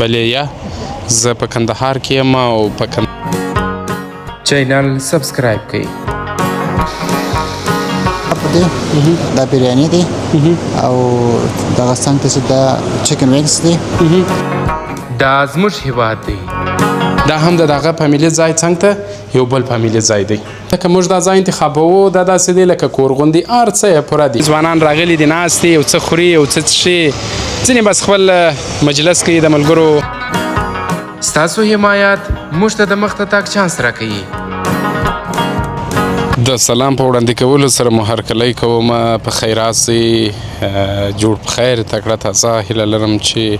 بلې یا زه په کندهار کې یم او په چینل سبسکرایب کړئ. دی دا بریاني دی او دغه څنګ ته چې دا چکن وینګس دی. دا زموږ هیواد دی. دا هم د دغه فامیلي ځای څنګ ته یو بل فامیلي ځای دی. که موږ دا ځای انتخابوو، دا داسې دی لکه کور غوندې، هر څه یې پوره دي. ځوانان راغلي دي، ناست دي، یو څه خوري، یو څه څښي، ځینې بس خپل مجلس کوي د ملګرو. ستاسو حمایت موږ ته د مخته تګ چانس راکوي. د سلام په وړاندې کولو سره مو هرکلی کوم. په خیر راسئ، جوړ په خیر، تکړه تازه. هیله لرم چې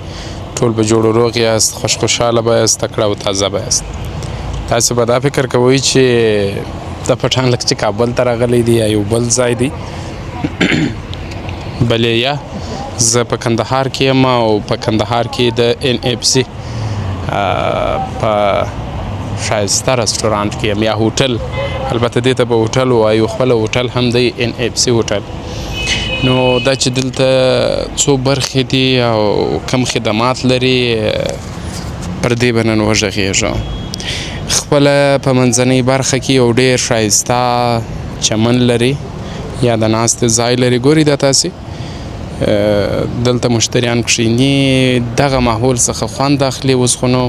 ټول به جوړ روغ یاست، خوش خوشحاله به یاست، تکړه او تازه به یاست. تاسو به دا فکر کوئ چې دا پټان لکه چې کابل ته راغلی دی یا یو بل ځای دی. بلې یا زه په کندهار کې یم او په کندهار کې د ان اف سي په ښایسته رستورانت کې یم یا هوټل. البته دې ته به هوټل وایو، خپله هوټل هم دی، ان اف سي هوټل. نو دا چې دلته څو برخې دي او کم خدمات لري، پر دې به نن وغږېږو. خپله په منځنۍ برخه کې یو ډېر ښایسته چمن لري یا د ناستې ځای لري. ګورئ دا تاسې دلته مشتریان کښیني، دغه ماحول څخه خوند اخلي. اوس خو نو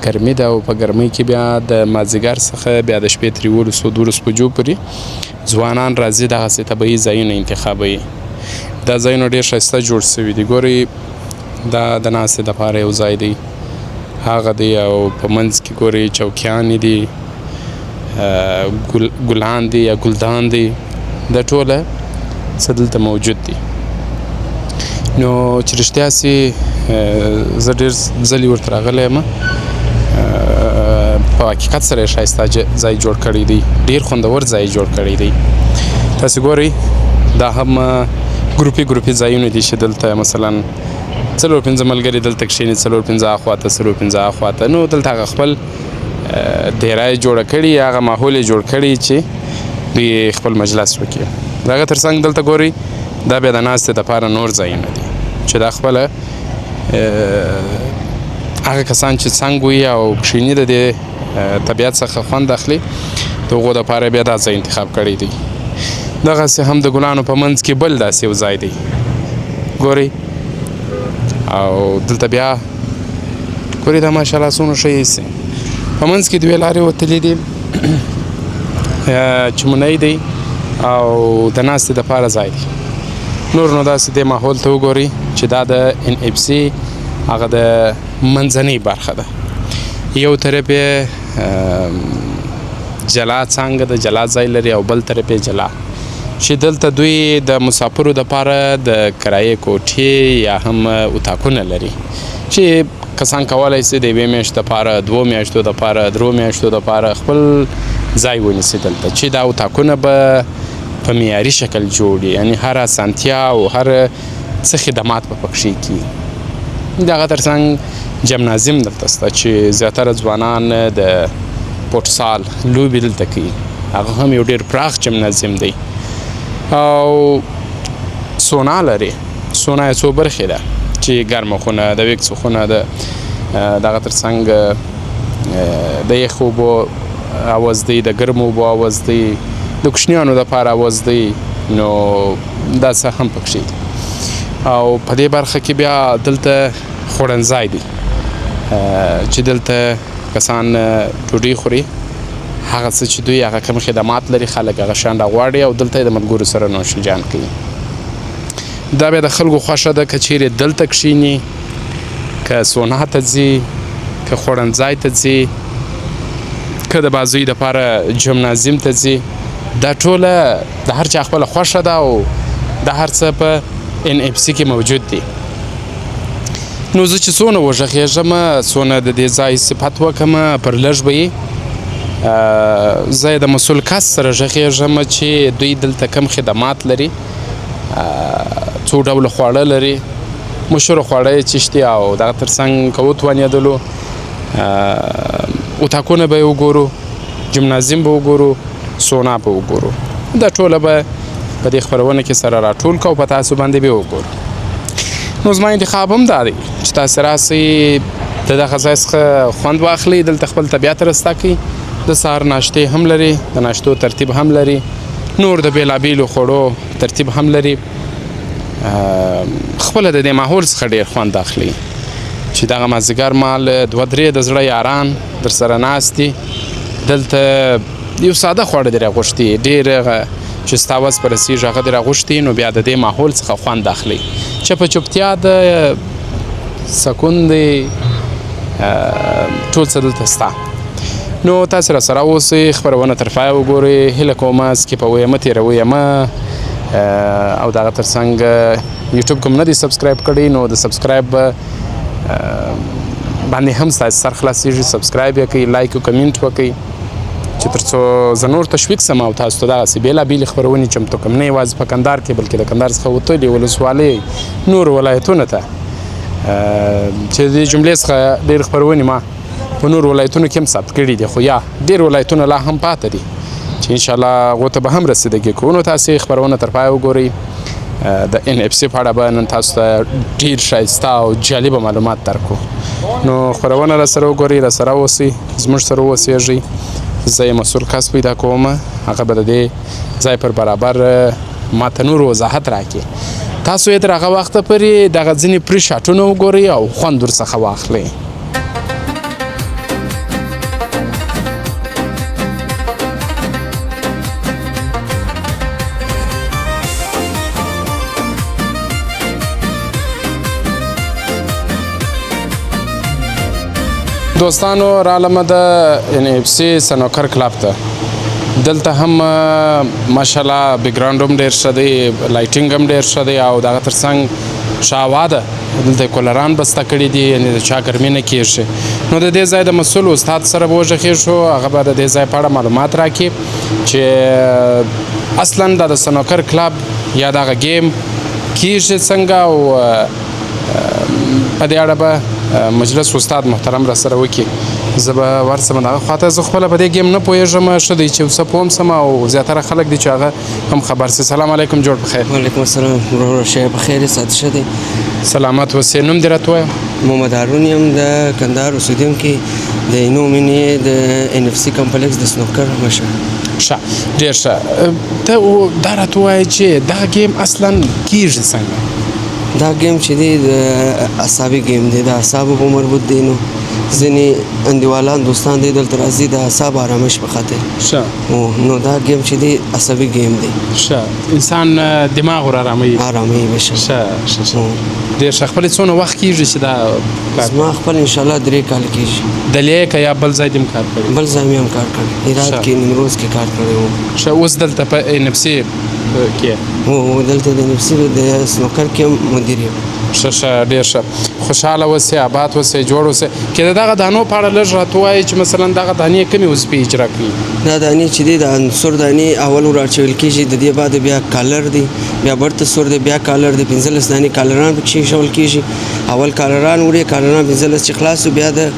ګرمي ده او په ګرمۍ کې بیا د مازدیګر څخه بیا د شپې تر 11 12 بجو پورې ځوانان راځي، دغسې طبیعي ځایونه انتخابوي. دا ځایونه ډېر ښایسته جوړ شوي دي. ګورئ دا د ناستې دپاره یو ځای دی، هغه دی، او په منځ کې ګورئ چوکیانې دي، ګلان دي یا ګلدان دی، دا ټوله څه دلته موجود دي. نو چې رښتیا سي، زه ډېر ځلې ورته راغلی یم. په حقیقت سره یې ښایسته ځای جوړ کړی دی، ډېر خوندور ځای جوړ کړی دی. تاسې ګورئ دا هم ګروپي ګروپي ځایونه دي چې دلته مثلا څلور پنځه ملګري دلته کښېني، څلور پنځه اخوا ته، څلور پنځه اخوا ته. نو دلته هغه خپل دیره یې جوړه کړې، هغه ماحول یې جوړ کړی چې دوی خپل مجلس وکړي. د هغه تر څنګ دلته ګورئ دا بیا د ناستې دپاره نور ځایونه دي چې دا خپله هغه کسان چې څنګ وي او کښېني د دې طبیعت څخه خوند اخلي، د هغو دپاره بیا دا ځای انتخاب کړی دی. دغسې هم د ګلانو په منځ کې بل داسې یو ځای دی، ګورئ. او دلته بیا ګورئ دا ماشاءالله څومره ښه ایسي. په منځ کې دوې لارې وتلې دي، چمنی دی او د ناستې دپاره ځای دی. نور نو داسې دې ماحول ته وګورئ چې دا د ان اف سي هغه د منځنۍ برخه ده. یو طرف یې جلا څانګه ده، جلا ځای لري، او بل طرف یې جلا چې دلته دوی د مسافرو دپاره د کرایې کوټې یا هم اتاقونه لري چې کسان کولای شي د یوې میاشتې دپاره، دوو میاشتو دپاره، درو میاشتو دپاره خپل ځای ونیسي دلته، چې دا اتاقونه به په معیاري شکل جوړ وي، یعنی هر اسانتیا او هر څه خدمات به پکښې کېږي. د هغه ترڅنګ جمنازیم دلته شته چې زیاتره ځوانان د فوټسال لوبې دلته کوي، هغه هم یو ډېر پراخ جمنازیم دی. او سونا لري، سونا یې څو برخې ده چې ګرمه خونه د ویکس خونه ده، دغه ترڅنګ د یخ اوبو عوض دی، د ګرمو اوبو عوض دی، د کوچنیانو دپاره عوض دی. نو دا څه هم پکښې دي. او په دې برخه کې بیا دلته خوړنځای دی چې دلته کسان ډوډۍ خوري، هغه څه چې دوی هغه کوم خدمات لري خلک هغه شیان راغواړي او دلته د ملګرو سره نوش جان کوي. دا بیا د خلکو خوښه ده که چیرې دلته کښېني، که سونا ته ځي، که خوړنځای ته ځي، که د بازۍ دپاره جمنازیم ته ځي. دا ټوله د هر چا خپله خوښه ده او دا هر څه په ان اف سي کې موجود دي. نو زه چې څونه وغږېږم، څونه د دې ځای صفت وکړم، پر لږ به یې زه یې د مسؤل کس سره غږېږم چې دوی دلته کم خدمات لري، څو ډوله خواړه لري، مشهوره خواړه یې څه دي، او دغه ترڅنګ که وتوانېدلو اتاقونه به یې وګورو، جمنازیم به وګورو، سونا به وګورو. دا ټوله به په دې خپرونه کې سره راټول کړو او په تاسو باندې به وګورو. نو زما انتخاب هم دا دی چې تاسې راسئ، د دغه ځای څخه خوند واخلئ، دلته خپل طبیعت رسته کړئ. د سهار ناشتې هم لري، د ناشتو ترتیب هم لري، نور د بېلابېلو خوړو ترتیب هم لري. خپله د دې ماحول څخه ډېر خوند اخلي چې دغه مازدیګر مال دوه درې د زړه یاران در سره ناست دي. دلته یو ساده خواړه دې راغوښتي، ډېر هغه چې ستا وس په رسېږي هغه دې راغوښتي، نو بیا د دې ماحول څخه خوند اخلي. چپه چوپتیا ده، سکون دی، ټول څه دلته سته. نو تاسې را سره اوسئ، خپرونه تر پایه وګورئ. هیله کوم skip وئ مه، تېروئ مه. او د هغه ترڅنګ یوټیوب کوم نه دی subscribe کړی، نو د subscribe باندې هم ستاسې سر خلاصېږي. subscribe یې کړئ، like او comment وکړئ چې تر څو زه نور تشویق سم او تاسو ته دغسې بېلابېلې خپرونې چمتو کړم، نه یوازې په کندهار کې بلکې د کندهار څخه وتلې ولسوالۍ نورو ولایتونو ته، چې د دې جملې څخه ډېرې خپرونې ما په نورو ولایتونو کې هم ثبت کړي دي، خو یا ډېر ولایتونه لا هم پاته دي چې انشاءالله هغو ته به هم رسیدګي کوو. نو تاسې خپرونه تر پایه وګورئ. د ان اف سي په اړه به نن تاسو ته ډېر ښایسته او جالبه معلومات درکړو. نو خپرونه را سره وګورئ، را سره اوسئ، زموږ سره واوسېږئ. زه یې مسؤل کس پیدا کوم، هغه به د دې ځای پر برابر ما ته نور وضاحت راکړي. تاسو یې تر هغه وخته پورې دغه ځینې پرې شاټونه وګورئ او خوند ورڅخه واخلئ. دوستانو رالمه د ان اف سي سنوکر کلب ته. دلته هم ماشاءالله background هم ډېر ښه دی، lighting هم ډېر ښه دی، او د هغه ترڅنګ ښه هوا ده. دلته کولران بسته کړي دي، یعنې د چا ګرمي نه کېږي. نو د دې ځای د مسؤل استاد سره به وغږېږو، هغه به د دې ځای په اړه معلومات راکړي چې اصلا دا د سنوکر کلب یا دغه game کېږي څنګه، او په دې اړه به مجلس استاد محترم را سره وکړي. زه به ورسم دغه خواته. زه خپله په دې game نه پوهېږم، ښه دی چې څه پوه سم او زیاتره خلک دي چې هغه هم خبر سي. سلام علیکم، جوړ په خیر. وعلیکم السلام ورور، شه په خیر، سات ښه دی. سلامت اوسې. نوم دې راته ووایه. محمد هارون یم، د کندهار اوسېدونکی، د اینو مینې د ان اف سي کمپلیکس د سنوکر مشر. ښه، ډېر ښه. ته دا راته ووایه چې دغه game اصلا کېږي څنګه؟ دا game چې دی د اعصابي game دی، د اعصابو په مربوط دی. نو ځینې اندیوالان دوستان دی دلته راځي د اعصابو آرامش په خاطر. ښه. نو دا game چې دی عصبي game دی. ښه، انسان دماغ ور آراموي. آراموي بېشکه. ښه، ښه، ښه. ډېر ښه. خپلې څونه وخت کېږي چې دا کار؟ زما خپل انشاءالله 3 کاله کېږي. د لیکه یا بل ځای دې هم کار کړی؟ بل ځای مې هم کار کړی، هرات کې، نیمروز کې کار کړی و. ښه، اوس دلته په ان اف سي کې؟ هو، دلته د ان اف سي د سنوکر کې هم مدیر یم. ښه، ښه، ډېر ښه. خوشحاله اوسې، آباد اوسې، جوړ اوسې. که د دغه دانو په اړه لږ راته ووایې چې مثلا دغه دانې کومې وظیفې اجرا کوي؟ دا دانې چې دی د سور دانې اول ور اچول کېږي، د دې بعد بیا کالر دی، بیا برته سور دی، بیا کالر دی. 15 دانې کالران پکې ایښول کېږي. اول کالران وړي، کالران 15 چې خلاص شو، بیا د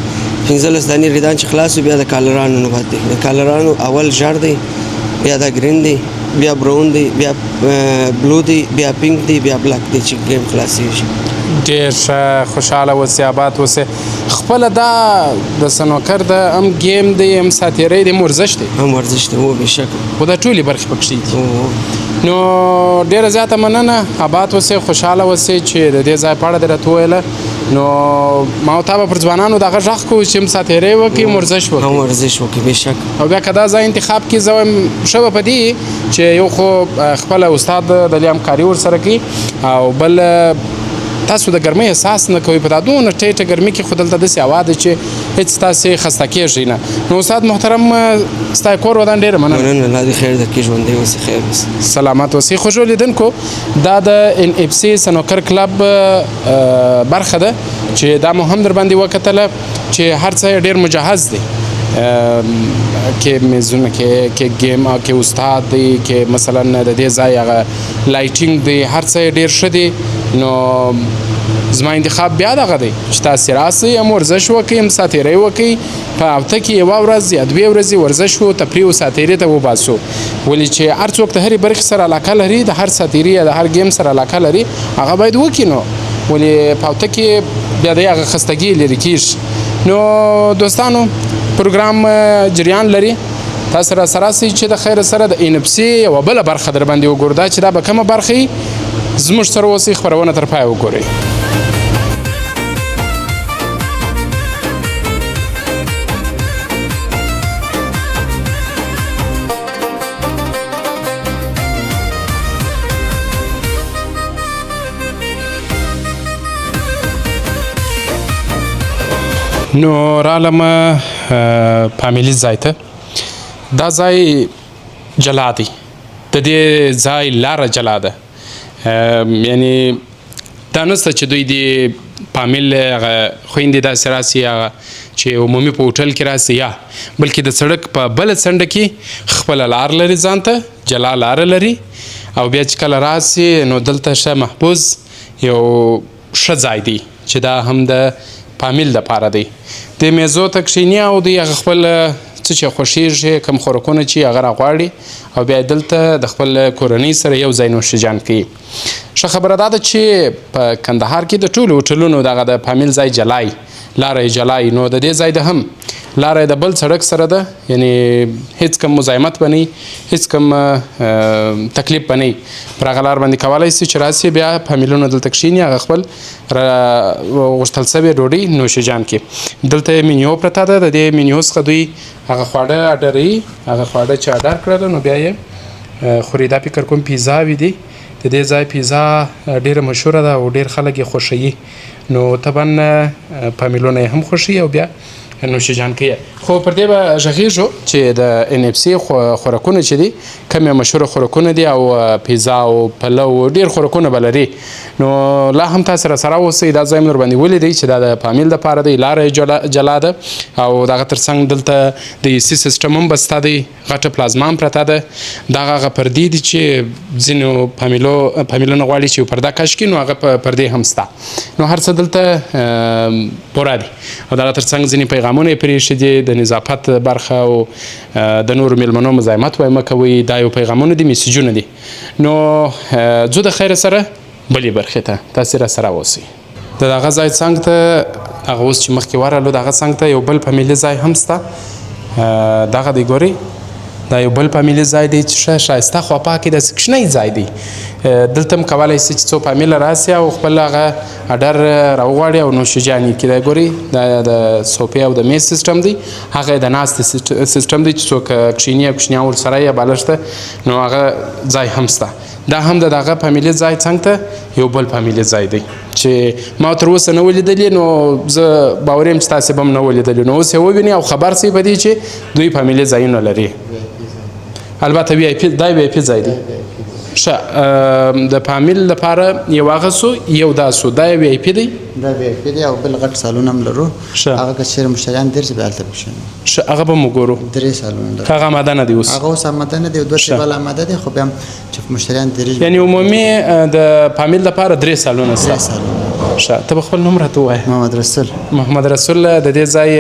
15 دانې ریدان چې خلاص شو، بیا د کالرانو نوبت دی. د کالرانو اول ژړ دی، بیا دا green دی، بیا brown دی، بیا blue دی، بیا pink دی، بیا black دی چې game خلاصېږي. ډېر ښه، خوشحاله اوسې، آباد اوسې. خپله دا د سنوکر د هم game دی، هم ساتېرۍ دی، هم ورزش دی. هم ورزش دی، هو بېشکه. خو دا ټولې برخې پکښې دي. هو. نو ډېره زیاته مننه، آباد اوسې، خوشحاله اوسې چې د دې ځای په اړه دې راته وویله. نو ما او تا به پر ځوانانو دغه غږ کوو چې هم ساتېرۍ وکړي، هم ورزش وکړي. هم ورزش وکړي، بېشکه. او بیا که دا ځای انتخاب کړي، زه وایم ښه به په دې چې یو خو خپله استاد د دې همکاري ورسره کوي، او بل تاسو د ګرمۍ احساس نه کوئ. په دا دونه ټیټه ګرمي کې خو دلته داسې هوا ده چې هېڅ تاسې خسته کېږئ نه. نو استاد محترم، ستا کور ودان، ډېره مننه. مننه، الله دې خیر درکړي، ژوندی اوسې، خیر اوسې. سلامت اوسې. خوږو لیدونکو، دا د ان اف سي سنوکر کلب برخه ده چې دا مو هم در باندې وکتله چې هر څه ډېر مجهز دی. کې میزونه کې، کې game، کې استاد دی، کې مثلا د دې ځای هغه lighting دی، هر څه یې ډېر ښه دی. نو زما انتخاب بیا دغه دی چې تاسې راسئ، هم ورزش وکئ، هم ساتېرۍ وکئ. په هفته کې یوه ورځ یا دوې ورځې ورزش و تفریح و ساتېرۍ ته وباسو، ولې چې هر څوک د هرې برخې سره علاقه لري، د هر ساتېري یا د هر game سره علاقه لري، هغه باید وکړي. نو ولې پاوته کې بیا د هغه خستګي لرې کېږي. نو دوستانو پروګرام جریان لري، تاسو را سره سئ چې د خیر سره د ان اف سي یوه بله برخه در باندې وګورو. دا چې دا به کومه برخه وي، زموږ سره اوسئ، خپرونه تر پایه وګورئ. نو رالم فامیلي ځای ته. دا ځای جلا دی، د دې ځای لاره جلا ده، یعنی دا نشته چې دوی دې فامیل هغه خویندې داسې راسي هغه چې عمومي په هوټل کې راسي، یا بلکې د سړک په بله څنډه کې خپله لار لري، ځان ته جلا لاره لري. او بیا چې کله راسي نو دلته ښه محفوظ یو ښه ځای دی چې دا هم د فامیل دپاره دی. د میزو ته کښېني او دوی هغه خپل څه چې خوښېږي، کوم خوراکونه چې هغه راغواړي، او بیا دلته د خپل کورنۍ سره یو ځای نوشجان کوي. ښه خبره دا ده چې په کندهار کې د ټولو هوټلونو دغه د فامیل ځای جلای، لاره یې جلای، نو د دې ځای د هم لاره یې د بل سړک سره ده، یعنی هیڅ کوم مزاحمت به نه وي، هیڅ کوم تکلیف به نه وي. پر هغه لار باندې کولی سي چې راسي، بیا فامیلونه دلته کښېني، هغه خپل غوښتل سوې ډوډۍ نوشجان کړي. دلته یې مینیو پرته ده، د دې مینیو څخه دوی هغه خواړه اډروي، هغه خواړه چې اډر کړل نو بیا یې خوري. دا فکر کوم پیزاوې دي، د دې ځای پیزا ډېره مشهوره ده او ډېر خلک یې خوښوي، نو طبعا فامیلونه یې هم خوښوي او بیا نوشجان کوي. خو پر دې به غږېږو چې د ان اف سي خوراکونه چې دي، کوم یې مشهوره خوراکونه دي، او پیزا او پلو ډېر خوراکونه به لري. نو لا هم تاسې را سره اوسئ. دا ځای مې در باندې ولیدی چې دا د فامیل دپاره دی، لاره یې جلا ده، او د هغه تر څنګ دلته د ای سي سیسټم هم بسته دی، غټه پلازما هم پرته ده. دغه هغه پردې دي چې ځینو فامیلونه غواړي چې یو پرده کش کړي، نو هغه پردې هم سته. نو هر څه دلته پوره دي. او د هغه تر څنګ ځینې پیغامونه یې پرېښي دي، د نظافت برخه او د نورو میلمنو مزاحمت وایي مه کوئ، دا یو پیغامونه دي، میسجونه دي. نو ځو د خیره سره بلې برخې ته، تاسې را سره اوسئ. د دغه ځای څنګ ته هغه اوس چې مخکې ورغلو، د هغه څنګ ته یو بل فامیلي ځای هم سته. دغه دی ګورئ، دا یو بل فامیلي ځای دی چې ښه ښایسته خواپاکې داسې کوچنی ځای دی. دلته هم کولی سي چې څو فامیله راسي او خپل هغه اډر راوغواړي او نوشجان یې کړي. دا ګورئ، دا د صوفې او د میز سیسټم دی، هغه یې د ناستې سیسټم دی چې څوک کښېني او کوچنیان ورسره یا بالښته، نو هغه ځای هم سته. دا هم د دغه فامیلي ځای څنګ ته یو بل فامیلي ځای دی چې ما تر اوسه نه ولیدلی، نو زه باوري یم چې تاسې به هم نه ولیدلی، نو اوس یې ووینئ او خبر سئ په دې چې دوی فامیلي ځایونه لري. البته وی آی پي، دا وی آی پي ځای دی. ښه، د فامیل لپاره یو هغه سو، یو دا سو، دا وی آی پي دی. دا وی آی پي دی او بل غټ سالون هم لرو. ښه. هغه که چېرې مشتریان ډېر شي بیا هلته به کښېنو. ښه، هغه به مو ګورو. درې سالونه لرو. هغه آماده نه دی اوس؟ هغه اوس آماده نه دی، دوه ښه. ټیبل آماده دی، خو بیا هم چې مشتریان ډېر شي. یعنی عمومي د فامیل لپاره درې سالونه شته. درې سالونه. ښه، ته به خپل نوم راته ووایې. محمد رسول. محمد رسول د دې ځای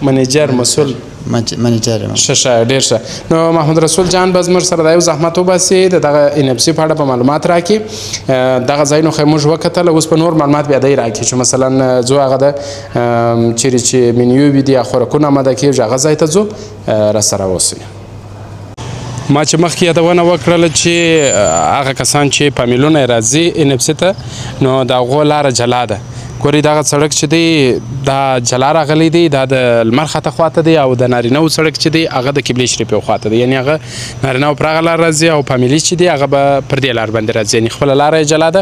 منیجر، مسؤل. منیجر یم. ښه، ښه، ډېر ښه. نو محمد رسول جان به زموږ سره دا یو زحمت وباسي، د دغه ان اف سي په اړه به معلومات راکړي. دغه ځایونو خو موږ وکتل، اوس به نور معلومات بیا دی راکړي چې مثلا ځو هغه د چیرې چې مینیو وي دي یا خوراکونه آماده کېږي، هغه ځای ته ځو، را سره اوسئ. ما چې مخکې یادونه وکړله چې هغه کسان چې فامیلونه یې راځي ان اف سي ته، نو د هغو لاره جلا ده. ګورئ دغه سړک چې دی دا جلا راغلی دی، دا د لمر خاته خواته دی، او د نارینه وو سړک چې دی هغه د قبلې شریفې خواته دی، یعنی هغه نارینه وو پر هغه لار راځي او فامیلي چې دی هغه به پر دې لار باندې راځي، یعنی خپله لاره یې جلا ده.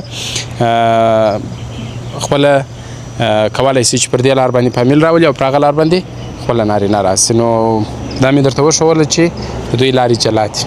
خپله کولی سي چې پر دې لار باندې فامیل راولي او پر هغه لار باندې خپله نارینه راسي. نو دا مې درته وښوله چې د دوی لارې جلا دي.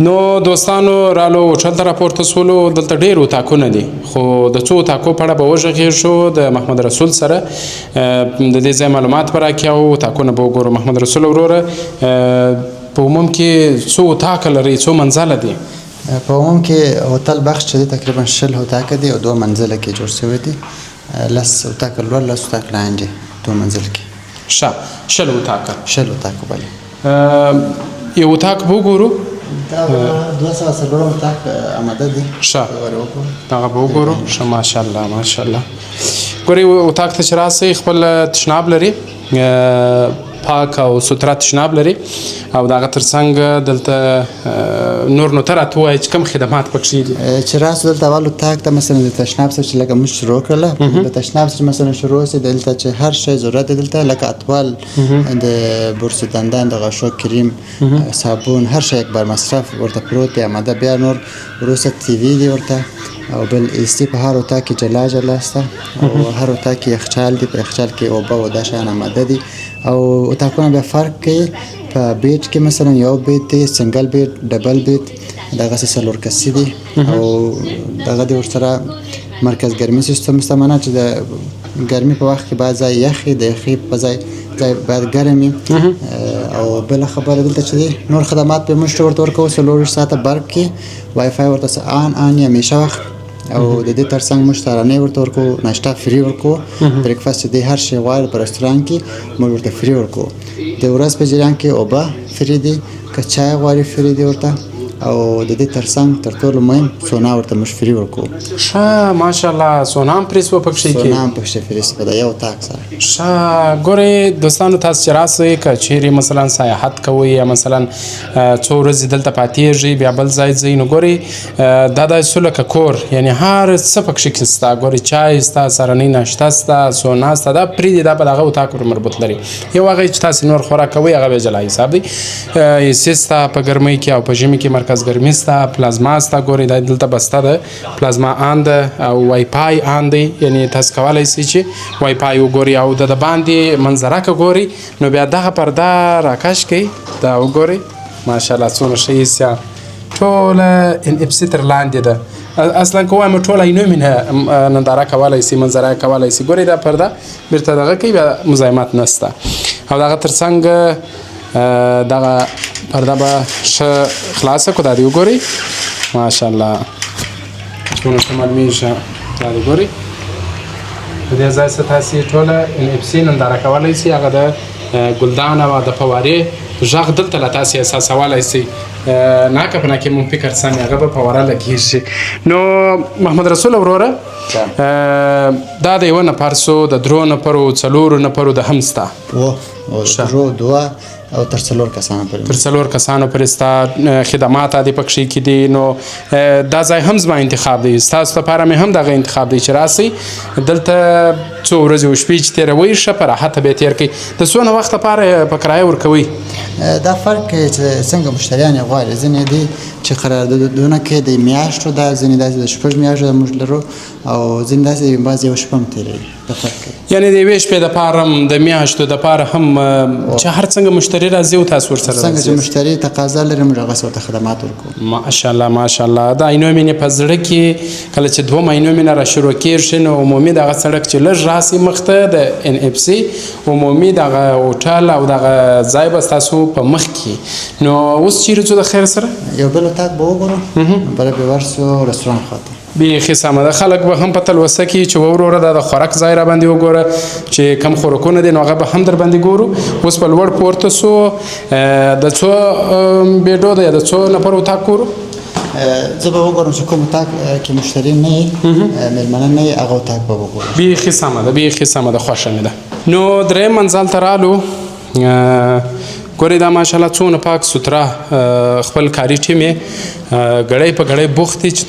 نو دوستانو رالو هوټل ته راپورته سولو. دلته ډېر اتاقونه دي، خو د څو اتاقو په اړه به وغږېږو د محمد رسول سره، د دې ځای معلومات به راکړي او اتاقونه به وګورو. محمد رسول وروره، په عموم کې څو اتاقه لرئ، څو منزله دي؟ په عموم کې هوټل بخش چې دی تقریبا 20 اتاقه دي او 2 منزله کې جوړ شوی دي، لس اتاقه لوړ، لس اتاقه لاندې. دوه منزل کې. ښه، 20 اتاقه. 20 اتاقه، بله. یو اتاق به وګورو. دا 204 اتاق آماده دی. ښه، دغه به وګورو. ښه، ماشاءالله ماشاءالله. ګورئ، اتاق ته چې راسئ خپل تشناب لري، پاک او سوتره تشناب لري، او د هغه ترڅنګ دلته نور نو ته راته ووایه چې کوم خدمات پکښې دي. چې راسو دلته اول اتاق ته، مثلا د تشناب څخه چې لکه موږ شروع کړله، د تشناب څخه مثلا شروع سي، دلته چې هر شی ضرورت دی دلته، لکه اطوال، د برس دندان، د غاښو کریم، صابون، هر شی یک بار مصرف ورته پروت دی آماده. بیا نور وروسته ټي وي دی ورته، او بل ایسي په هر اتاق کې جلا جلا سته، او هر اتاق کې یخچال دی، په یخچال کې اوبه او دا شیان آماده دي. او اتاقونه بیا فرق کوي، په bed کې مثلا یو bed دی، single bed، double bed، دغسې څلور کسي دي، او دغه دی ورسره مرکز ګرمي سیستم شته، معنا چې د ګرمي په وخت کې باید ځای یخ وي، د یخي په ځای ځای باید ګرم وي. او بله خبره دلته چې دی نور خدمات به موږ ورته ورکوو، 24 ساعته برق کې، وای فای ورته آن آن یا همیشه وخت، او د دې ترڅنګ موږ سهارنۍ ورته ورکوو، ناشته free ورکوو، breakfast چې دی هر شی غواړي په رستورانت کې موږ ورته free ورکوو. د ورځ په جریان کې اوبه free دي، که چای غواړي free دی ورته، او د دې ترڅنګ تر ټولو مهم سونا ورته موږ free ورکوو. ښه، ماشاءالله، سونا هم پرې سوه پکښې کې؟ سونا هم پکښې free سوه د یو اتاق سره. ښه، ګورئ دوستانو، تاسو چې راسئ که چیرې مثلا سیاحت کوئ یا مثلا څو ورځې دلته پاتېږئ بیا بل ځای ځئ، نو ګورئ دا داسې سو لکه کور، یعنې هر څه پکښې کې سته. ګورئ چای سته، سهارنۍ ناشته سته، سونا سته، دا پرې دي، دا به د هغه اتاق پورې مربوط لري. یو هغه چې تاسې نور خوراک کوئ هغه بیا جلا حساب دی. ایسي سته په ګرمۍ کې او په ژمي کې مرکز ګرمي سته، پلازما سته. ګورئ دا دلته بسته ده، پلازما آن ده او وای فای آن دی، یعنې تاسو کولی شئ چې وای فای وګورئ. او د باندې منظره که ګورئ نو بیا دغه پرده راکش کړئ، دا وګورئ، ماشاءالله څومره ښه ایسي، ټوله ان اف سي تر لاندې ده. اصلا که ووایم ټوله عینو مینه ننداره کولی شي، منظره کولی شي. ګورئ دا پرده بیرته دغه کوي، بیا مزاحمت نشته. او د هغه ترڅنګ دغه پرده به ښه خلاصه کړو، دا دې وګورئ، ماشاءالله څومره ښه معلومیږي. دا دې ګورئ، په دې ځای څخه تاسې ټوله ان اف سي ننداره کولی شئ. هغه د ګلدان او د فوارې غږ دلته له تاسې احساسولی شئ. ناکه په ناکې مونږ فکر سم هغه به فواره لګېږي. نو محمد رسول وروره، دا د یوه نفر سو، د درو نفرو، څلورو نفرو د هم سته. درو، دوه او تر څلور کسانو پورې. تر څلور کسانو پورې ستا خدمات دې پکښې کې دي. نو دا ځای هم زما انتخاب دی، ستاسو لپاره مې هم دغه انتخاب دی چې راسئ دلته څو ورځې او شپې چې تېروئ ښه په راحته به یې تېر کړئ. د څونه وخت لپاره په کرایه ورکوئ؟ دا فرق کوي چې څنګه مشتریان یې غواړي. ځینې دي چې قراردادونه کې د میاشتو ده، ځینې داسې د شپږ میاشتو ده موږ لرو، او ځینې داسې بعضې یوه شپه هم تېروي. دا فرق کوي. یعنې د یوې شپې دپاره هم، د میاشتو دپاره هم، چې هر څنګه مشتري راځي او تاسو ورسره څنګه چې راځي. مشتري تقاضا لري موږ هغسې ورته خدمات ورکوو. ماشاءالله ماشاءالله. دا عینو مینې په زړه کې کله چې دوم عینو مینه را شروع کېږي، نو عمومي دغه سړک چې لږ راسي مخته د ان اف سي عمومي دغه هوټل او دغه ځای به ستاسو په مخ کې. نو اوس چیرې ځو د خیر سره؟ یو بل اتاق به وګورو، بله به ورسو رستوران خواته. بیخي سمه ده. خلک به هم په تلوسه کې چې وروره دا د خوراک ځای را باندې وګوره چې کم خوراکونه دي، نو هغه به هم در باندې ګورو. اوس په لوړ پورته سو، د څو بیډو ده یا د څو نفرو اتاق ګورو؟ زه به وګورم چې کوم اتاق کې مشتري نه وي، مېلمانه نه وي، هغه اتاق به وګورم. بیخي سمه ده، بیخي سمه ده، خوښه مې ده. نو درېیم منزل ته رالو. ګورئ دا ماشاءالله څونه پاک سوتره، خپل کاري ټیم یې، ګړی په ګړی بوخت دي چې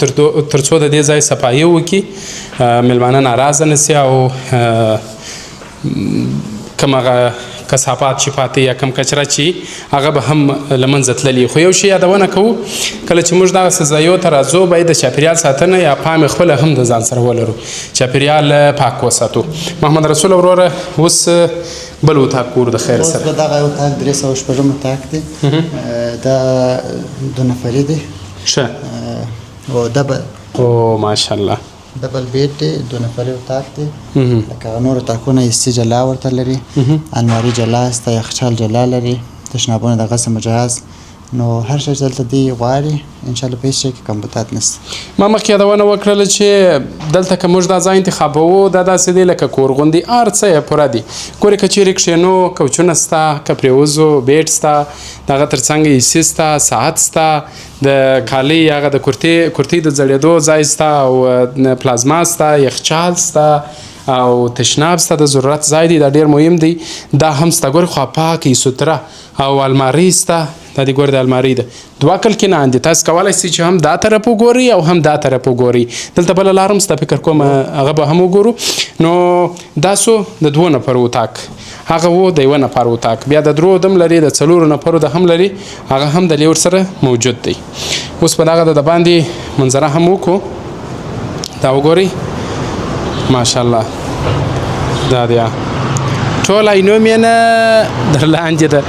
تر څو د دې ځای صفایي وکړي، مېلمانه ناراضه نه سي، او کوم هغه کثافات چې پاتې یا کوم کچره چې هغه به هم له منځه تللي. خو یو شی یادونه کوو، کله چې موږ دغسې ځایو ته راځو باید د چاپېریال ساتنه یا پام یې خپله هم د ځان سره ولرو، چاپېریال پاک وساتو. محمد رسول وروره، اوس بل اتاق ګورو د خیر اوس سره. به دغه یو اتاق 306 اتاق دی، دا دوه نفري دی. ښه. او دا به او ماشاءالله. double bed دی، دوه نفري اتاق دی. لکه هغه نور اتاقونه ایسي جلا ورته لري، انواري جلا سته، یخچال جلا لري، تشنابونه دغسې مجهز، نو هر شی چې دلته دی غواړي ان شاء الله په هیڅ شي کې کمبودات نشته. ما مخکې یادونه وکړله چې دلته که موږ دا ځای انتخابوو دا داسې دی لکه کور غوندې، هر څه یې پوره دي. ګورې که چیرې کښېنو کوچونه سته، که پرېوځو بیډ سته، د هغه تر څنګ ایسي سته، ساعت سته، د کالۍ هغه د کرتۍ د ځړېدو ځای سته، او پلازما سته، یخچال سته، او تشناب سته، د ضرورت ځای دی، دا ډېر مهم دی، دا هم سته. ګورې خوا پاکې سوتره او المارۍ سته، دا دې ګورې د المارۍ ده، دوه کلکینان دي. تاسو کولای شئ چې هم دا طرف وګورئ او هم دا طرف وګورئ. دلته بله لار هم سته، فکر کوم هغه به هم وګورو. نو دا سو د دوو نفرو اتاق، هغه و د یوه نفر اتاق، بیا د درو دم لري، د څلورو نفرو د هم لري، هغه هم د لې ورسره موجود دی. اوس به دغه د باندې منظره هم وکړو. دا وګورئ ماشاءالله، دا دی ټول عینو مېنه در لاندې ده.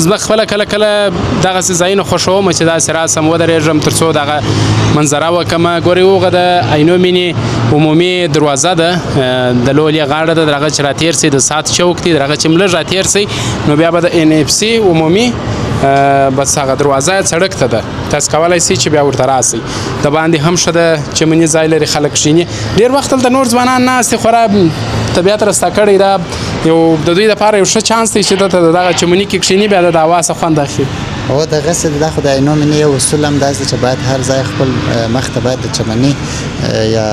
زه خپله کله کله دغسې ځایونه خوښوم چې داسې راسم ودرېږم تر څو دغه منظره وکړم. ګورئ هغه د عینو مېنې عمومي دروازه ده، د لولې غاړه ده، در هغه چې راتېر سئ د ساعت چوک دی، در هغه چې هم لږ راتېر سئ نو بیا به د ان اف سي عمومي بس هغه دروازه سړک ته ده، تاسو کولای شئ چې بیا ورته راسئ. د باندې هم ښه ده، چمني ځای لري، خلک کښېني. ډېر وخت دلته نور ځوانان ناست دي، خورا طبیعت راستا کړی. دا یو د دوی دپاره یو ښه چانس دی چې دلته د دغه چمني کې کښېني، بیا د هوا څخه خوند اخلي. هو دغسې ده، دا خو د عینو مېنې یو اصول هم داسې چې باید هر ځای خپل مخ ته باید د چمني یا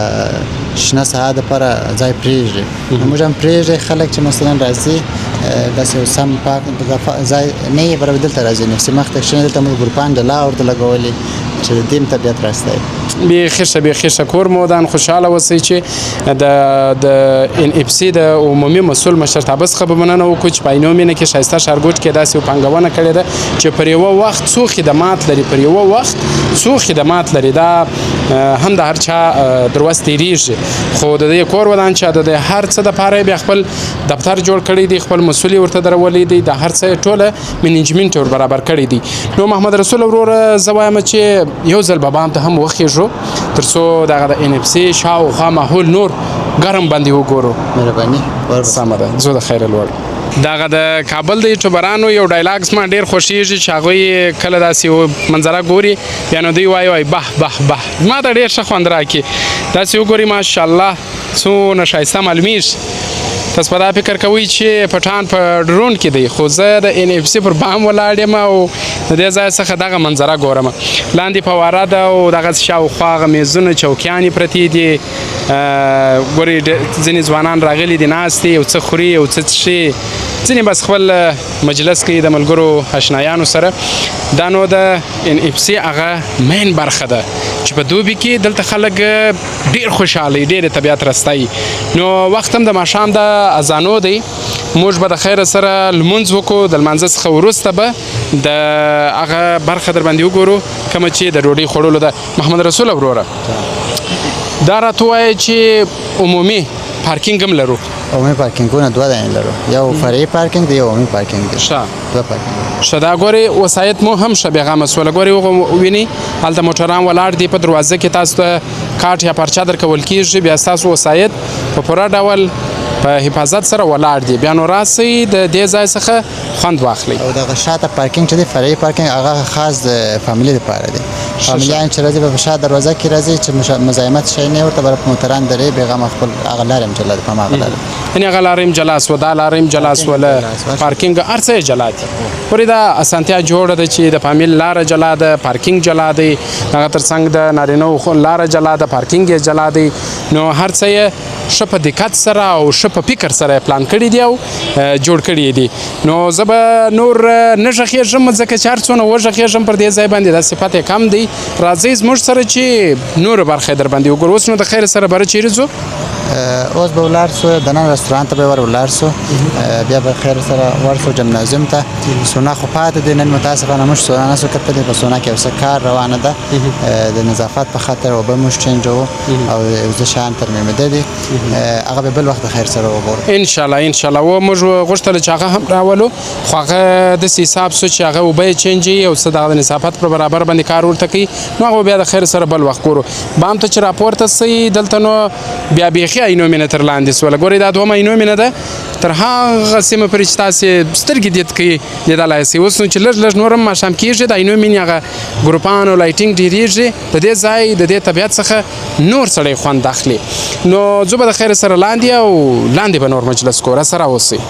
شنه ساحه دپاره ځای پرېږدي. نو موږ هم پرېږدي خلک چې مثلا راځي داسې یو سم پاک ځای نه یې برابر دلته راځي، نو چې مخ ته کښېني. دلته موږ ګروپان ډلا ورته لګولې چې د دې هم طبیعت راستی. بیخي ښه، بیخي ښه. کور مو ودان، خوشحاله اوسئ چې د ان اف سي د عمومي مسؤل مشرتابه څخه به مننه وکړو چې په عینو مېنه کې ښایسته ښارګوټ کې داسې یو پانګونه کړې ده چې پر یوه وخت څو خدمات لري، پر یوه وخت څو خدمات لري. دا هم د هر چا دروز تېرېږي، خو د دې کور ودان چې د دې هر څه دپاره یې بیا خپل دفتر جوړ کړی دی، خپل مسؤل یې ورته درولی دی، د هر څه یې ټوله منیجمنټ ور برابر کړی دی. نو محمد رسول وروره زه وایم چې یو ځل به بام ته هم وخېژو تر څو دغه د ان اف سي شاوخوا ماحول نور ګرم باندې وګورو. مهرباني. سمه ده، ځو د خیره لوړ. دغه د کابل د یوټیوبرانو یو ډایلاګ زما ډېر خوښېږي چې هغوی کله داسې یو منظره ګوري بیا نو دوی وایي وایي به به به، ما ته ډېر ښه خوند راکړي. داسې وګورئ ماشاءالله څونه ښایسته معلومیږي. تاسو به دا فکر کوئ چې پټان په ډرون کې دی، خو زه د ان اف سي پر بام ولاړ یم او د دې ځای څخه دغه منظره ګورم. لاندې فواره ده او دغه شاوخوا هغه میزونه چوکیانې پرتې دي. ګورئ ځینې ځوانان راغلي دي، ناست دي، یو څه خوري یو څه څښي، ځینې بس خپل مجلس کوي د ملګرو اشنایانو سره. دا نو د ان اف سي هغه مین برخه ده چې په دوبي کې دلته خلک ډېر خوشحاله وي، ډېر طبیعت رستایي. نو وخت هم د ماښام د اذانو دی، موږ به د خیره سره لمونځ وکړو، د لمانځه څخه وروسته به د هغه برخه در باندې وګورو کومه چې د ډوډۍ خوړلو ده. محمد رسول وروره دا راته ووایه چې عمومي پارکینګ هم لرو؟ عمومي پارکینګونه دوه دانې لرو، یو فرعي پارکینګ دی، یو عمومي پارکینګ دی. ښه. دوه پارکینګ. ښه، دا ګورئ وسایط مو هم ښه بېغمه سوله. ګورئ هغه وینئ هلته موټران ولاړ دي، په دروازه کې تاسو ته کارت یا پرچه درکول کېږي، بیا ستاسو وسایط په پوره ډول په حفاظت سره ولاړ دي. بیا نو راسئ د دې ځای څخه خوند واخلئ. او دغه شاته پارکینګ چې دی فرعي پارکینګ هغه خاص د فامیلي دپاره دی. فامیلیان چې راځي په شا دروازه کې راځي چې مزاحمت شی نه ورته بر موټران درې بېغمه خپل هغه لارې هم جلا ده، په هماغه لاره. یعنې هغه لارې هم جلا سوه، دا لارې هم جلا سوله، پارکینګ هر څه یې جلا دي. ګورئ دا اسانتیا جوړه ده چې د فامیل لاره جلا ده، پارکینګ جلا دی، هغه تر څنګ د نارینه وو لاره جلا ده، پارکینګ یې جلا دی. نو هر څه یې ښه په دقت سره او ښه په فکر سره یې پلان کړي دي او جوړ کړي دي. نو زه به نور نه غږېږم ځکه چې هر څونه وغږېږم پر دې ځای باندې دا صفت یې کم دی. راځئ زموږ سره چې نوره برخه یې در باندې وګورو. اوس نو د خیر سره بره چیرې ځو؟ اوس به ولاړ سو دننه رستورانت ته به ور ولاړ سو، بیا به خیر سره ورسو جمنازیوم ته. سونا خو پاتې دی نن متاسفانه موږ سونا نه سو کتلی، په سونا کې یو څه کار روانه ده د نظافت په خاطر اوبه موږ چینجوو او یو څه شیان ترمیمېده دي، هغه به بل وخت د خیر سره وګورو انشاءالله. انشاءالله. و موږ غوښتل چې هغه هم راولو، خو هغه داسې حساب سو چې هغه اوبه یې چینجوي او څه دغه د نظافت پر برابر باندې کار ورته کوي، نو هغه بیا د خیر سره بل وخت ګورو. بام ته چې راپورته سئ دلته نو بیا بیخي عینو مینه تر لاندې سوله. ګورئ دا دومه عینو مینه ده تر هغه سیمه پورې چې تاسې سترګې دید کوي لیدلای شئ. اوس نو چې لږ لږ نور هم ماښام کېږي، د عینو مینې هغه ګروپان او lighting ډېرېږي، د دې ځای د دې طبیعت څخه نور سړی خوند اخلي. نو ځو به د خیره سره لاندې او لاندې به نور مجلس کو، راسره اوسئ.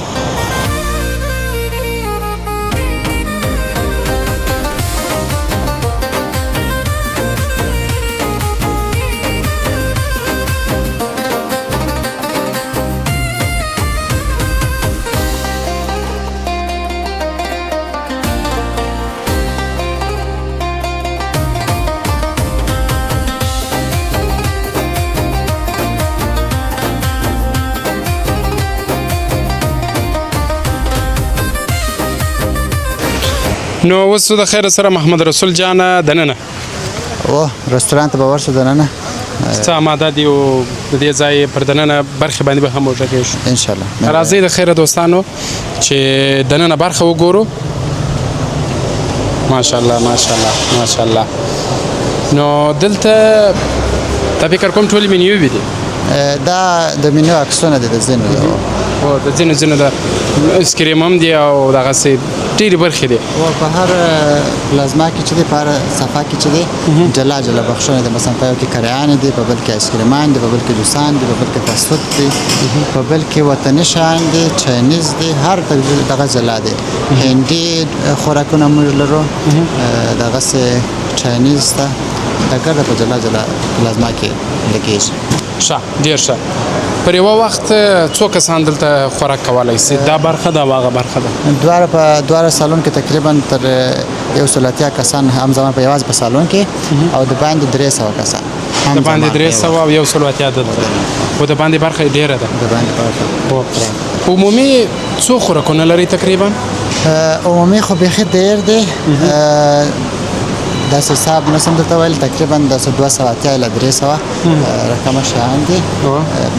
نو اوس د خیر سره محمد رسول جان دننه او رستوران ته به ورشو دننه څه آماده دی او د دې ځای پر دننه برخې باندې به هم وغږېږو ان شاء الله. راځئ د خیره دوستانو چې دننه برخه وګورو. ماشاءالله ماشاءالله ماشاءالله. نو دلته دا فکر کوم ټولې مینیو دي. دا د مینیو عکسونه دي د ځینو، او د ځینو ځینو د اسکریم هم دی او دغسې ډېرې برخې دي. او په هر پلازما کې چې دی، په هر صفحه کې چې دی، جلا جلا بخښونه دي. مثلا په یو کې کریان دي، په بل کې آیسکریمان دي، په بل کې جوسان دي، په بل کې فاست فود دي، په بل کې وطني شیان دي، چاینیز دي، هر دغه جلا دي. هندي خوراکونه موږ لرو، دغسې چاینیز ته دا ګرده په جلا جلا پلازما کې لګېږي. ښه، ډېر ښه. پر یوه وخت څو کسان دلته خوراک کولی سي؟ دا برخه ده او هغه برخه ده. دواړه په دواړه سالون کې تقریبا تر 180 کسان هم زمان په یوازې په سالون کې، او د باندې 300 کسان. د باندې 300 او 180 دلته. خو د باندې برخه یې ډېره ده. د باندې برخه. عمومي څو خوراکونه لري تقریبا؟ عمومي خو بیخي ډېر دی، داسې حساب نه سم درته ویل، تقریبا داسې 280 الی 300 رقمه شیان دي،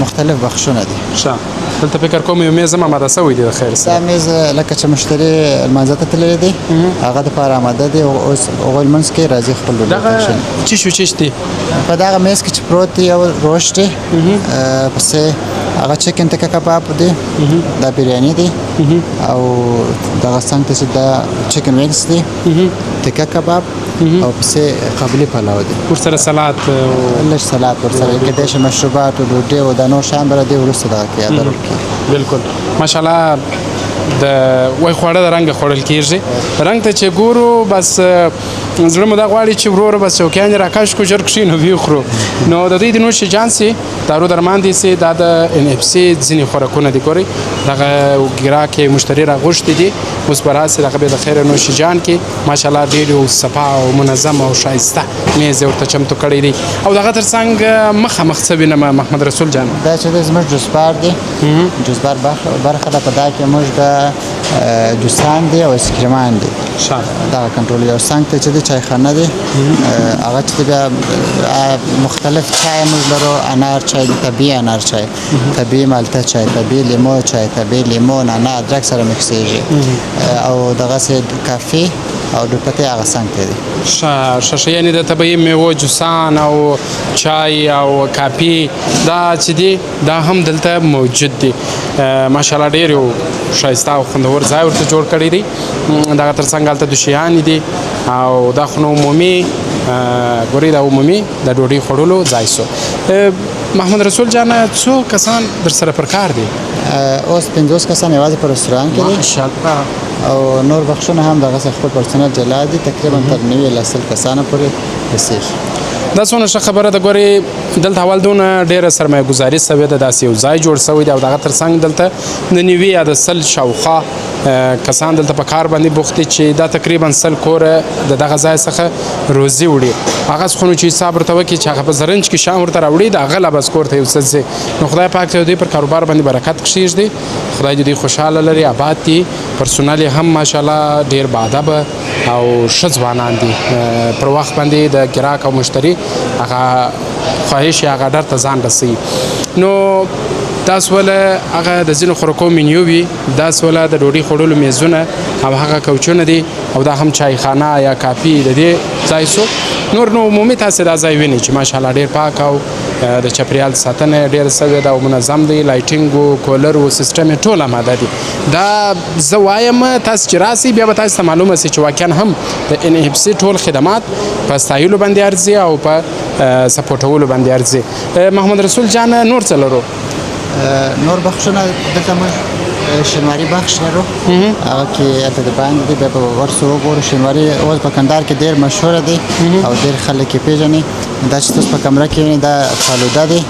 مختلف بخشونه دي. ښه، دلته فکر کوم یو میز هم آماده سوی دی د خیر سره. دا میز لکه چې مشتري لمانځه ته تللی دی، هغه دپاره آماده دی، او اوس هغوی لمونځ کوي، راځي خپل ډوډۍ دغه ته کښېني. څه شو چیش دی؟ په دغه میز کې چې پروت دی یو روش دی، پسې هغه چکن تکه کباب دی، دا بریاني دی، او دغه څنګ ته چې دا چکن وینګس دی، تکه کباب، او پسې قابلي پلاو دی. ورسره سلاد لږ سلاد ورسره کېدای شي، مشروبات او ډوډۍ او دا نور شیان به له دې وروسته دغه کې ادر وکړي. بالکل ماشاءالله. د وای خواړه د رنګه خوړل کېږي، رنګ ته چې ګورو بس زړه مو دا غواړي چې وروره بس چوکیانې راکش کړو، ژر کښېنو ویې خورو. نو د دوی د نوش جان سي دارو درمان دي سي، دا د ان اف سي ځینې خوراکونه دي. ګورئ دغه ګراک یې مشتري راغوښتي دي، اوس به راسي دغه به د خیره نوش جان کې ماشاءالله ډېر یو صفا او منظم او ښایسته میز یې ورته چمتو کړی دی. او دغه تر څنګ مخامخ څه وینم محمد رسول جان؟ دا چې دی زموږ جوس بار دی، جوس بار برخه ده. په دا کې موږ د جوسان دي او اسکریمان دي. دغه کنټرول. یو څنګ ته چې دی چایخانه دی، هغه چې بیا مختلف چای موږ لرو، انار چای دی، طبیعي انار چای، طبیعي مالټه چای، طبیعي لیمو چای، طبیعي لیمو نعنا ادرک سره مکسېږي، او دغسې کافي او دوپتې هغه څنګ ته دي. ښه ښه ښه، یعنې د طبیعي میوو جوسان او چای او کافي دا چې دي دا هم دلته موجود دي. ماشاءالله ډېر یو ښایسته او خوندور ځای ورته جوړ کړی دی. دغه تر څنګ هلته دوشیانې دي، او دا خو نو عمومي، ګورئ دا عمومي د ډوډۍ خوړلو ځای سو. محمد رسول جانه څو کسان در سره پر کار دي؟ اوس 50 کسان یوازې په رستوران کې دي. ماشاءالله. او نور بخښونه هم دغسې خپل پرسونل جلا دي، تقریبا تر 90 الی 100 کسانو پورې رسېږي. دا څونه ښه خبره ده. ګورئ دلته اول دونه ډېره سرمایه ګذاري سوې ده، داسې یو ځای جوړ سوی دی، او دغه تر څنګ دلته د 90 یا د 100 شاوخوا کسان دلته په کار باندې بوخت دي، چې دا تقریبا 100 کوره د دغه ځای څخه روزي وړي. هغه څه خو نو چې حساب ورته وکړي چې هغه په زرنج کې شیان ورته راوړي، د هغه لا بس کور ته یو څه ځي. نو خدای پاک ته دوی پر کاروبار باندې برکت کښېږدي، خدای دې دوی خوشحاله لري، آباد دي. پرسونل یې هم ماشاءالله ډېر باادبه او ښه ځوانان دي، پر وخت باندې د ګراک او مشتري هغه خواهش یا هغه ډر ته ځان رسوي. نو دا سوله هغه د ځینو خوراکو مینیو وي، دا سوله د ډوډۍ خوړلو میزونه او هغه کوچونه دي، او دا هم چایخانه یا کافي د دې ځای سو. نور نو عمومي تاسې دا ځای وینئ چې ماشاءالله ډېر پاک او د چاپیریال ساتنه یې ډېره سوې ده او منظم دی. lighting و کولر و سیستم یې ټول اماده دي. دا زه وایم تاسو چې راسئ بیا به تاسو ته معلومه سي چې واقعا هم د ان اف سي ټول خدمات په ستایلو باندې ارزي او په سپورټولو باندې ارزي. محمد رسول جان، نور څه لرو؟ نور بخشونه دلته موږ شینواري بخش لرو، هغه کې هلته د باندې دی، بیا به ورسو وګورو. شینواري اوس په کندهار کې ډېر مشهوره دی او ډېر خلک یې پېژني. دا چې تاسو په کمره کې وینئ دا فالوده دی،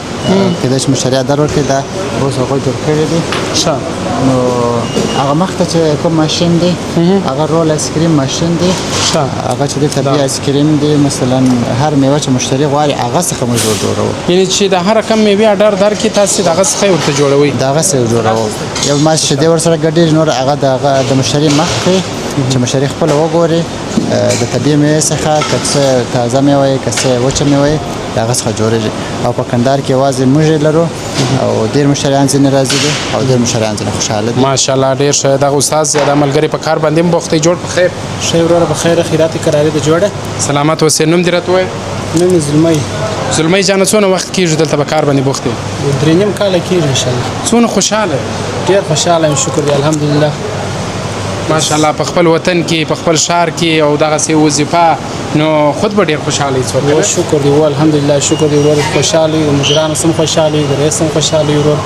کېدای شي مشتري آرډر ورکړي، دا اوس هغوی جوړ کړی دی. ښه. نو هغه مخته چې کوم ماشین دی هغه roll ice cream ماشین دی. ښه. هغه چې دی طبیعي ice cream دی، مثلا هر میوه چې مشتري غواړي هغه څخه موږ جوړوو. یعنی چې د هر رقم میوې آرډر درکړي تاسې د هغه څخه یې ورته جوړوئ؟ د هغه څخه یې جوړوو. یو ما شیدې ورسره ګډېږي، نور هغه د هغه د مشتري مخ دی چې مشتري خپله وګوري د طبیعي میوې څخه، که څه تازه میوه یې که څه وچه میوه یې، د هغه څخه جوړېږي. او په کندهار کې یوازې موږ یې لرو او ډېر مشتریان ځینې راضي دي او ډېر مشتریان ځینې خوشحاله دي. ماشاءالله، ډېر ښه. دغه استاد یا دا ملګری په کار باندې هم بوخت دی. جوړ په خیر؟ ښه وروره، په خیر خیرات کراري د جوړه. سلامت اوسې. نوم دې راته ووایه؟ نوم مې زلمی. زلمی جانه، څونه وخت کېږي دلته په کار باندې بوخت یې؟ 3.5 کاله کېږي انشاءالله. څونه خوشحاله یې؟ ډېر خوشحاله یم، شکر دی الحمدلله. ماشاءالله، په خپل وطن کې، په خپل ښار کې او دغسې وظیفه، نو خود به ډېر خوشحاله یې څوک؟ و شکر دی، و الحمدلله، شکر دی ورور، خوشحاله یو، مدیرانو سم خوشحاله یو، رئیس هم خوشحاله یو ورور،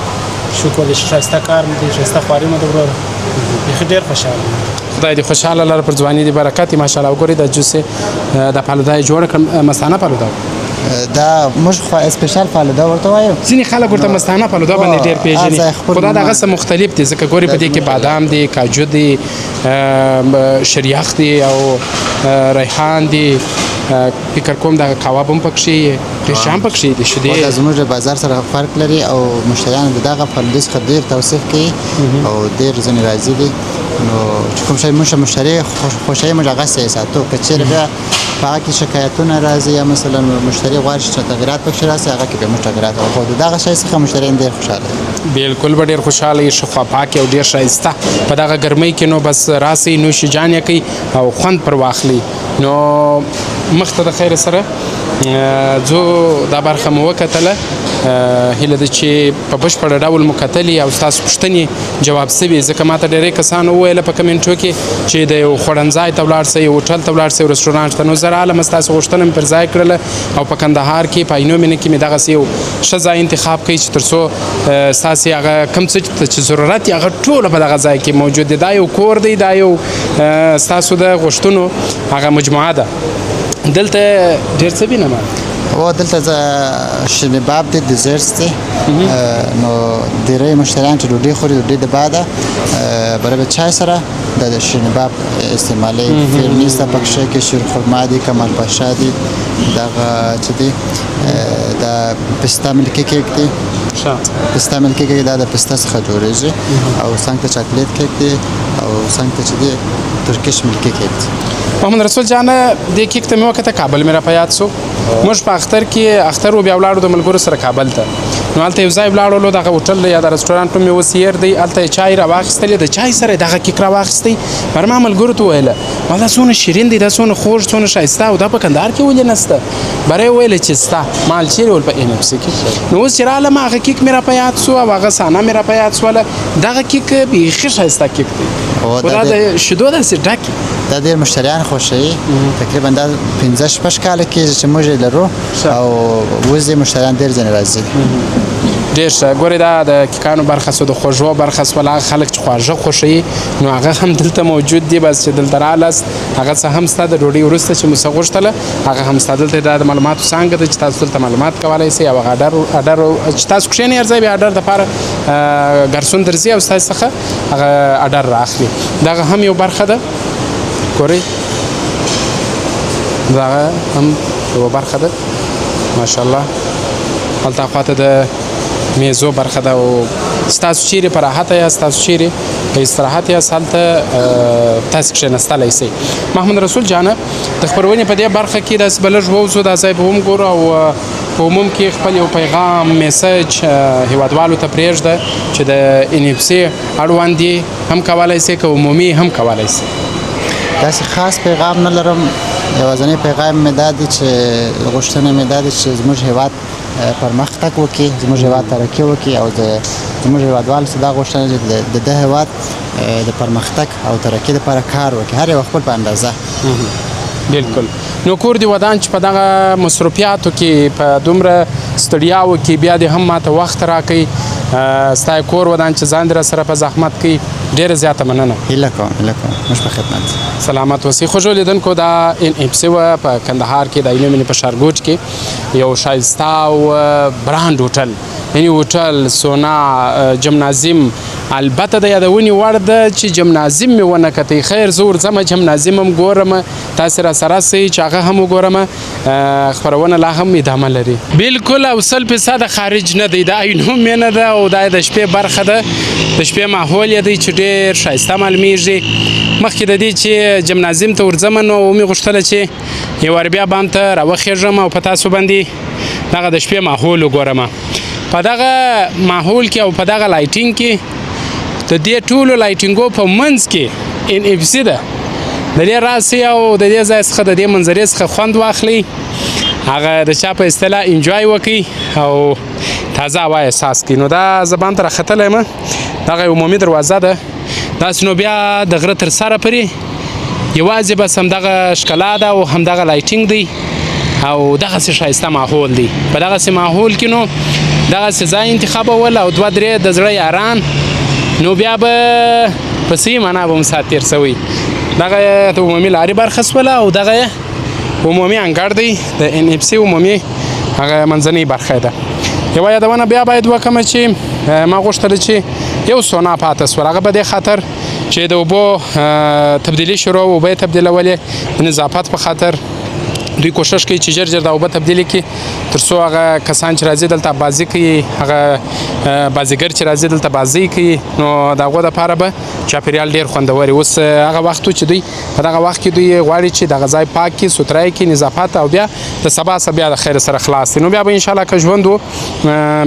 شکر دی. ښایسته کار مو دی، ښایسته خواري مو ده ورور، بیخي ډېر خوشحاله یم. خدای دې خوشحاله لره، پر ځواني دې برکت. ماشاءالله، وګورئ دا جوس د فالوده یې جوړه کړه. مستانه فالوده؟ دا موږ خو special فالوده ورته وایو. ځینې خلک ورته مستانه فالوده باندې ډېر پېژني، خو دا د هغه څه مختلف دي، ځکه ګوري په دې کې بادام دي، کاجو دي، شریخ دي او ریحان دي، فکر کوم دغه کباب هم پکښې، ډېر شیان پکښې دي، شیدې. دا زموږ د بازار سره فرق لري او مشتریان د دغه فالودې څخه ډېر توصیف کوي او ډېر ځینې راضي دي. نو چې کوم شی موږ مشتري خوښوي موږ هغسې یې ساتو. که چېرې بیا په هغه کې شکایتونه راځي یا مثلا مشتري غواړي چې تغیرات پکې راسي، هغه کې بیا موږ تغیرات وکړو، خو د دغه شی څخه مشتریان ډېر خوشحاله دي. بالکل به ډېر خوشحاله یې، ښه خوا پاک او ډېر ښایسته په دغه ګرمۍ کې. نو بس راسئ، نوش جان یې کوي او خوند پر واخلئ. نو مخته د خیر سره ځو. دا برخه مو وکتله، هیله ده چې په بشپړ ډول مو کتلې او ستاسو پوښتنې جواب سوي، ځکه ماته ډېری کسانو وویله په کمنټو کې چې د یو خوړنځای ته ولاړ سئ، یو هوټل ته ولاړ سئ، رستورانت ته. نو زه رالم، ستاسو غوښتنه مې پر ځای کړله او په کندهار کې په عینو مینه کې مې دغسې یو ښه ځای انتخاب کړئ چې تر څو ستاسې هغه کوم څه چې ضرورت یې هغه ټوله په دغه ځای کې موجود دی. دا یو کور دی، دا یو ستاسو د غوښتنو هغه مجموعه ده. دلته ډېر څه وینم. او دلته شیریني باب دی، desserts دی. نو ډېری مشتریان چې ډوډۍ خوري، ډوډۍ د بعده برابر چای سره د شیریني باب استعمالوي. فیرني سته پکښې کې، شیر خرما دی، کمال پاشا دی، دغه چې دی د پسته milky cake دی. پسته milky cake دا د پسته څخه جوړېږي، او څنګ ته چاکلیټ کیک دی، او څنګ ته چې دی Turkish milky cake دی. محمد رسول جانه، دې کیک ته مې وکته، کابل مې را په یاد سو. موږ په اختر کې اختر و، بیا ولاړو د ملګرو سره کابل ته. نو هلته یو ځای ولاړلو، دغه هوټل یا د رستورانت نوم مې اوس هېر دی، هلته یې چای راواخیستلې، د چای سره یې دغه کیک راواخیستی. پر ما ملګرو ته وویله، ما دا څونه شیرین دی، دا څونه خوږ، څونه ښایسته، او دا په کندهار کې ولې نسته؟ بره یې وویله چې سته. مال چېرې ول؟ په ان اف سي کې. نو اوس چې رالم هغه کیک مې را په یاد سو او هغه سانه مې را په یاد سوله. دغه کیک بیخي ښایسته کیک دی، خو دا د شیدو داسې ډک. دا ډېر مشتریان خوښوي. تقریبا دا 5-6 کاله کېږي چې موږ یې لرو او اوس یې مشتریان ډېر ځینې راځي. ډېر ښه. ګورئ دا د کیکانو برخه سوه، د خوږو برخه سوله. هغه خلک چې خواږه خوښوي نو هغه هم دلته موجود دي. بس چې دلته رالاست هغه څه هم سته، د ډوډۍ وروسته چې مو څه غوښتله هغه هم سته. دلته دا د معلوماتو څانګه ده چې تاسو دلته معلومات کولی سئ، او هغه اډر چې تاسو کښېنئ هر ځای بیا اډر دپاره ګرسون درځي او ستاسو څخه هغه اډر رااخلي. دغه هم یو برخه ده، ګورئ دغه هم یوه برخه ده. ماشاءالله، هلته خواته د میزو برخه ده، او ستاسو چیرې په راحته یاست، تاسو چیرې په استراحت یاست، هلته تاسو کښېناستلی سئ. محمد رسول جانه، د خپرونې په دې برخه کې داسې به لږ ووځو، دا ځای به هم ګورو، او په عموم کې خپل یو پیغام message هیوادوالو ته پرېږده چې د ان اف سي اړوند یې هم کولی سي که عمومي هم کولی سي. داسې خاص پیغام نه لرم، یوازنی پیغام مې دا دی چې غوښتنه مې دا دی چې زموږ هیواد پرمختګ وکړي، زموږ هېواد ترقي وکړي او د زموږ هېوادوالو څخه دا غوښتنه چې د ده هېواد د پرمختګ او ترقي لپاره کار وکړي، هر یو خپل په اندازه. بالکل. نو کور دی ودان چې په دغه مصروفیاتو کې، په دومره ستړیاو کې بیا دې هم ماته وخت راکړي، ستا کور ودان چې ځان دې راسره په زحمت کوي، ډېره زیاته مننه. هیله کوم، هیله کوم، موږ په خدمت. سلامت اوسئ. خوږو لیدونکو، دا ان اف سي وه په کندهار کې د عینو مینې په ښارګوټ کې یو ښایسته او برانډ هوټل، یعنی هوټل، سونا، جمنازیم. البته د یادونې وړ ده چې جمنازیم مې ونه کتی. خیر، زه ورځمه جمنازیم هم ګورم، تاسې راسره سئ چې هغه هم وګورم. خپرونه لا هم ادامه لري. بالکل او 100% خارج نه دی، دا عینو مینه ده او دا د شپې برخه ده، د شپې ماحول یې دی چې ډېر ښایسته معلومیږي. مخکې د دې چې جمنازیم ته ورځم نو ومې غوښتله چې یو وار بیا بام ته راوخېږم او په تاسو باندې دغه د شپې ماحول وګورم. په دغه ماحول کې او په دغه lighting کې، د دې ټولو lighting و په منځ کې ان اف سي ده. د دې راسئ او د دې ځای څخه، د دې منظرې څخه خوند واخلئ، هغه د چا په اصطلاح enjoy وکړئ او تازه هوا احساس کړئ. نو دا زه بام ته راختلی یم، دغه عمومي دروازه ده. داسې نو بیا د غره تر سره پورې یوازې بس همدغه ښکلا ده او همدغه lighting دی او دغسې ښایسته ماحول دی. په دغسې ماحول کې نو دغسې ځای انتخابول او دوه درې د زړه یاران، نو بیا به په صحیح معنا به مو ساعت تېر سوی. دغه د عمومي لارې برخه سوله او دغه عمومي انګړ دی، د ان اف سي عمومي هغه منځنۍ برخه ده. یوه یادونه بیا باید وکړم چې ما غوښتله چې یو سونا پاته سوله، هغه په دې خاطر چې د اوبو تبدیلي شروع، اوبه یې تبدیلولې د نظافت په خاطر. دوی کوشش کوي چې ژر ژر دا اوبه تبدیلې کړي، تر څو هغه کسان چې راځي دلته بازي کوي، هغه بازیګر چې راځي دلته بازي کوي، نو د هغو دپاره به چاپېریال ډېر خوندور وي. اوس هغه وخت و چې دوی په دغه وخت کې دوی غواړي چې دغه ځای پاک کړي، سوتره یې کړي، نظافت، او بیا د سبا څخه بیا د خیر سره خلاص دي. نو بیا به انشاءالله که ژوند و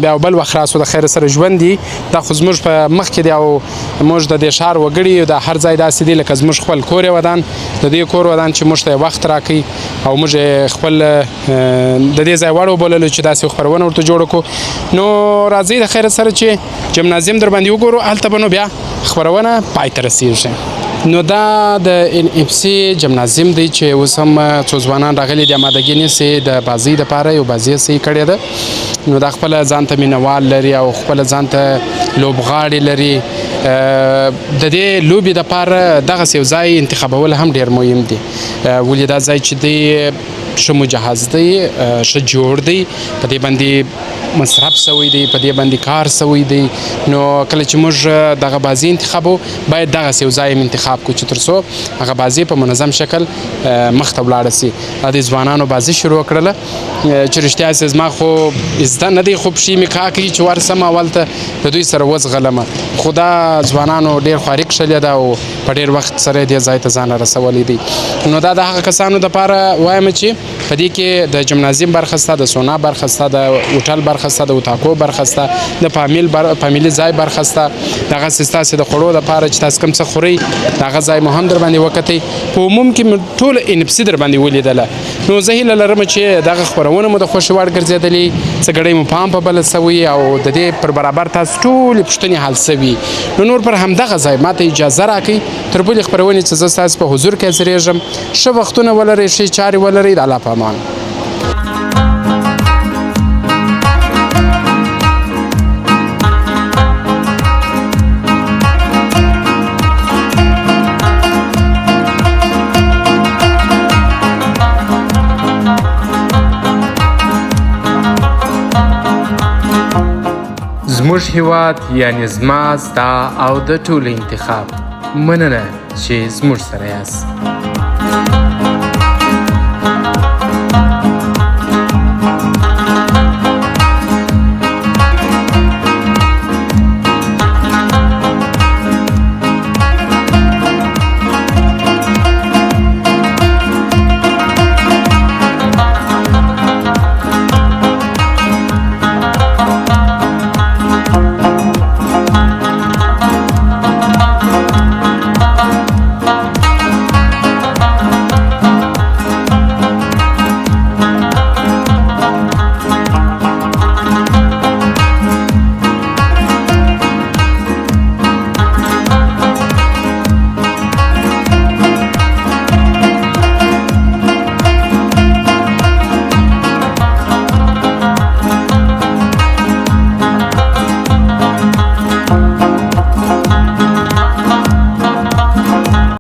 بیا بل وخت راسو د خیر سره ژوند دي. دا خو زموږ په مخ کې دی او موږ د دې ښار وګړي یو، دا هر ځای داسې دی لکه زموږ خپل کور یې ودان، د دې کور ودان چې موږ ته یې وخت راکوي او موږ یې خپل د دې ځای وړ وبوللو چې داسې خپرونه ورته جوړه کړو. نو راځئ د خیر سره چې جمنازیم در باندې وګورو، هلته به نو بیا خپرونه پای ته رسېږي. نو دا د ان اف سي جمنازیم دی چې اوس هم څو ځوانان راغلي دي، آمادګي نیسي د بازۍ دپاره، یو بازي یې صحیح کړې ده. نو دا خپله ځان ته مینهوال لري او خپله ځان ته لوبغاړي لري. د دې لوبې دپاره دغسې یو ځای انتخابول هم ډېر مهم دی، ولې دا ځای چې دی ښه مجهز دی، ښه جوړ دی، په دې باندې مصرف سوی دی، په دې باندې کار سوی دی. نو کله چې موږ دغه بازي انتخابو باید دغسې یو ځای هم انتخاب کړو چې تر څو هغه بازي په منظم شکل مخته ولاړه سي. دا د ځوانانو بازي شروع کړله چې رښتیا سي زما خو زده نه دی، خو پښې مې کاکوي چې ورسم او هلته د دوی سره وځغلمه، خو دا ځوانانو ډېر خواري کښلې ده او په ډېر وخت سره یې دې ځای ته ځان رسولی دی. نو دا د هغه کسانو دپاره وایم چې په دې کې د جمنازیم برخه سته، د سونا برخه سته، د هوټل برخه سته، د اتاقو برخه سته، د فامیلي ځای برخه سته، دغسې ستاسې د خوړو دپاره چې تاسو کوم څه خورئ دغه ځای مو هم در باندې وکتئ. په عموم کې مې ټوله ان اف سي در باندې ولیدله. نو زه هیله لرم چې دغه خپرونه مو د خوښې وړ ګرځېدلې، څه ګړی مو پام په بله سوی او د دې پر برابر تاسو ټولې پوښتنې حل سوي. نو نور پر همدغه ځای ماته اجازه راکړئ تر بلې خپرونې چې زه ستاسو په حضور کې حاضرېږم. ښه وختونه ولرئ، ښې چارې ولرئ، د الله په امان. زموږ هیواد یعنی زما، ستا او د ټولو انتخاب. مننه چې زموږ سره یاست.